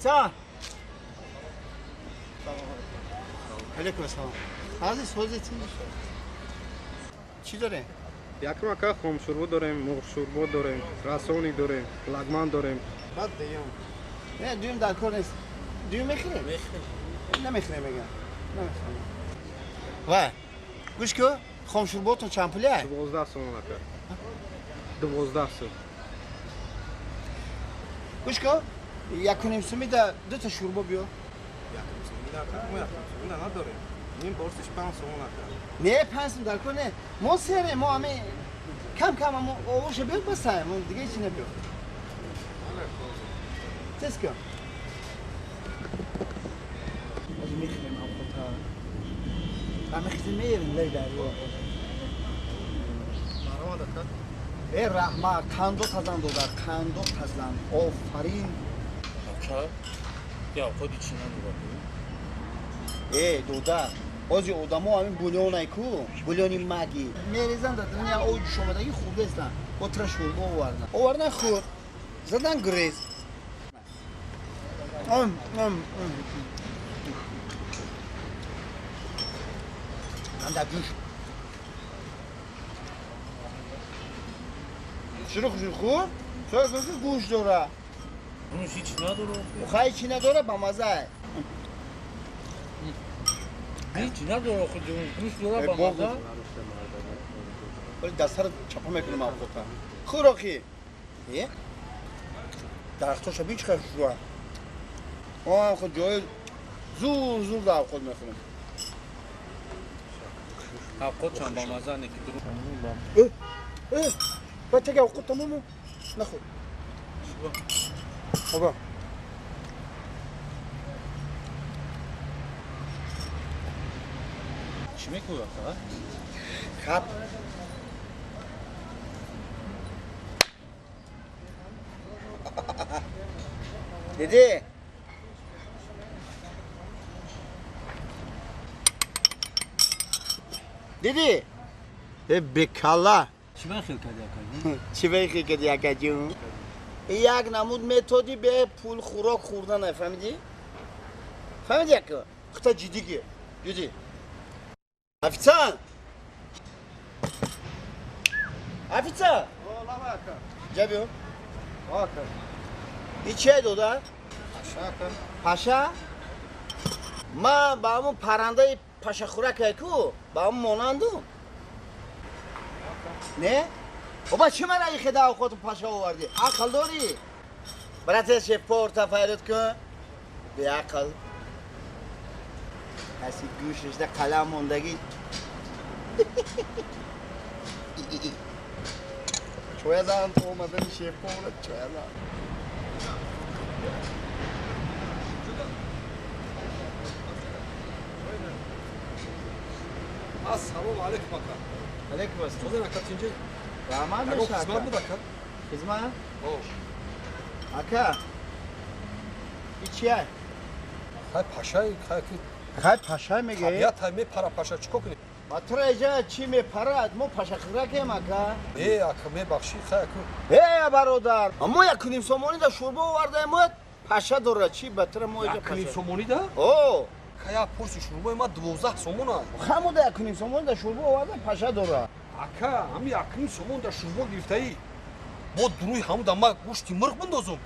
Официант! Алейкум ассалом. Азиз, ҳозир чӣ дорем? Якум ака хомшӯрбо дорем, мурғшӯрбо дорем, расони дорем, лагман дорем. Баъд дуюм. Не, дуюм дар кор нест. Дуюм мехӯрем? Намехӯрем мегам. Намехӯрем. Вай, гӯш ку, хомшӯрботон чанд пулия? 12 сомон ака. 12 сом. Гӯш ку, якуним сумида дута шӯрбо биё. Якуним сумида ака, мо якуним сумида надорем. Ним борсиш 5 сомон ака. Не, 5 сом дар кор не. Мо серем, мо ами кам кам мо овоша биё басай, мо дига ҳеч набиё. Тез кун. Ҳозир мехӯрем авқота. Ами хизм меерем лай дарё. Марҳамат ака. Э раҳмат, қандо тазан додар, қандо тазан. Офарин. Ака, я авқоти чӣ надорад? Э, додар, ҳозир одамо ҳамин бульонай ку, бульони маги. Мерезан дар даруни як оби ҷӯшомадагӣ хӯрдаистанд. Бо тира шӯрбо овардан. Овардан хӯрд. Задан грез. Ам, ам, ам. Анда гӯш. Чиро хуши хӯрд? Чаро гӯши гӯш дора? Унш ҳеч надорад. Хай чӣ надора, ба маза. Ҳеч надорад, худ гӯш дора ба маза. Вале дастаро чапа мекунам авқота. Хӯроқи. Э? Дарахтоша бин чӣ қадр хушрӯа. Мо худ ҷои зур зур дар авқот мехӯрем. Авқот чанд ба маза не ки дру. Э, э, бачаги авқот тамому нахӯр. Оба. Чӣ мекӯй ака? Хап. Диди? Диди? Э бекала. Чӣ ба хел кардӣ ака? Чӣ ба хел кардӣ ака ҷун? Як намуд методи бе пул хӯрок хӯрдан, фаҳмидӣ? Фаҳмидӣ ака? Хута ҷиддӣ гир. Ҷиддӣ. Официант! Официант! О, лава ака. Ҷа биё. Ака. И чия дода? Паша ака. Паша? Ман ба ҳамун паррандаи пашахӯракае ку, ба ҳамун монанду? Не? Оба чӣ мана ихеда авқоту паша овардӣ? Ақл дорӣ? Брате шеф-поварта фарёд кун. Беақл. Каси гӯшашда қалам мондагӣ. Чоя зан то омадани шеф-повара, чоя зан. Ассалому алайкум ака. Алайкум ассалом. Созен ака тинҷи? Раҳмат Ягон боша хизмат ака. буд ака? Хизмат? О. Ака. И чия? Хай пашай, хай ки Хай паша мегӯӣ? табиат ҳай мепара паша, чӣ кор кунӣ? Ба тура иҷа чӣ мепарад? Мо пашахӯракем ака. Э ака, мебахшӣ, хай аку. Э бародар, мо якуним сомонӣ да шӯрбо овардаем, мо паша дорад, чӣ ба тура мо иҷа Якуним паша? сомонӣ да? О, Кая пурси шӯрбои ма 12 сомон аст. хамуда якуним сомонӣ да шӯрбо оварда паша дорад. Ака, ҳами якуним сомон да шӯрбо гирифтаӣ. Бо дуруи ҳамуда ма гӯшти мурғ биндозум.